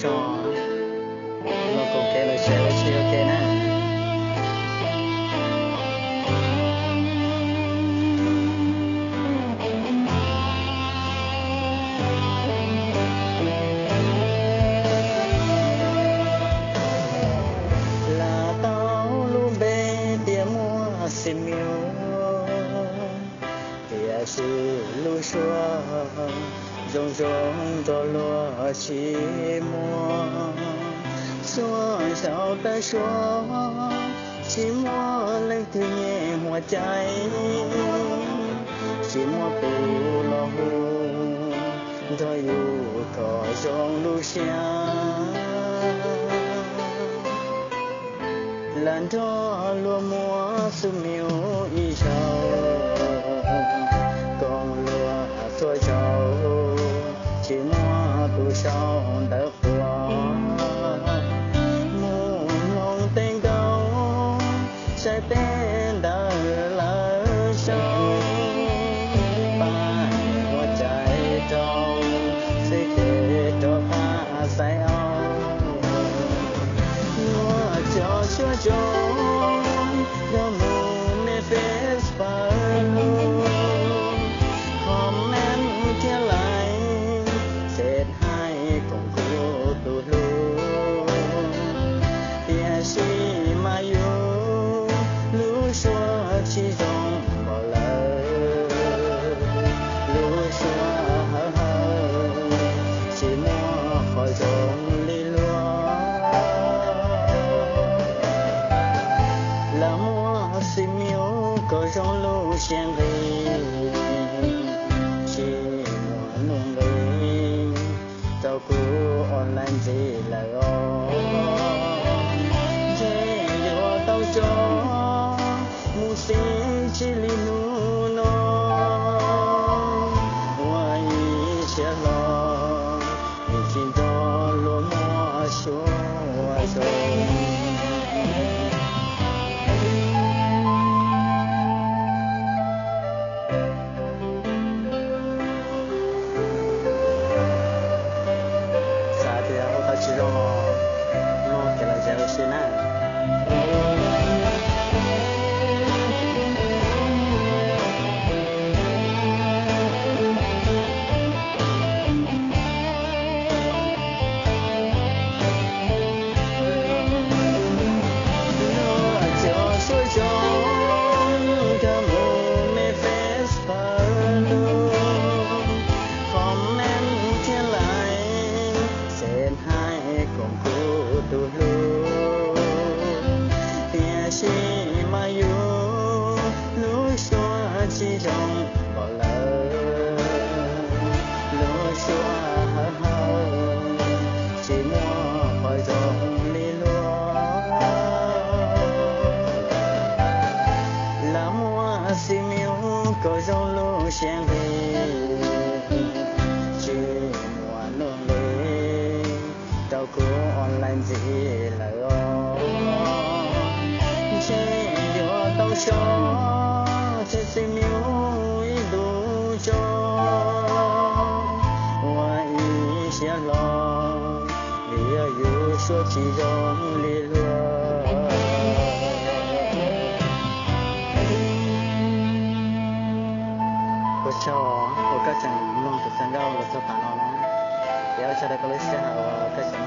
Tso, los koom kev lawv share lawv tsis ua ke na. Lam tau lub npe tias muaj Xeeb Mews, tiam sis lub suab zoo zoo nrog luag tsis muaj. Suab xyaum tawm suab, tsis muaj leej twg nyem huam cai, tsis muaj tus los hu nrog yus kom zoo lub siab. Lam nrog luag muab Xeeb Mews ib zaug, koom luag txhua zaus, tsis muaj tus sau ntawv quas. Mus mloog tej nkauj, saib tej ntawv lawv sau, pab huam cai rau, xwb ces rov qab xaiv au. Luag cov suab zoo, yog mus me Face pawg lug, comment thiab like, share hais koom kuv tus hlub. Tiam sis mas yus lub suab tsis zoo npaum lawv, lub suab hawv hawv, tsis muaj qhov zoo li luag. Lam muab Xeeb Mews kom zoo lub siab nqis, tsis muaj nuj nqis rau kuv online ntxiv lawm os. Ntshe yuav tau tso mus xij tsis li hnub no, ua ib siab hlo, vim tsis nrog luag muaj suab ua zoo. Xav tias ua tau tsis zoo los mloog kev lom zem ua si na. Luag cov suab zoo, nkag mus me Face pawg lug, comment thiab like, share hais koom kuv tus hlub. Tiam sis mas yus lub suab tsis zoo npaum lawv, lub suab hawv hawv, tsis muaj qhov zoo li luag. Lam muab Xeeb Mews kom zoo lub siab nqis, tsis muaj nuj nqis rau kuv online ntxiv lawm os. Ntshe yuav tau so thiab Xeeb Mews ib ntu tso, ua ib siab hlo, vim yog yus suab tsis zoo li luag. Ua tsaug uas koj tseem mloog kuv txhua nkauj los txog tas no na. Ces ua tsaug rau koj lub sij hawm uas koj tseem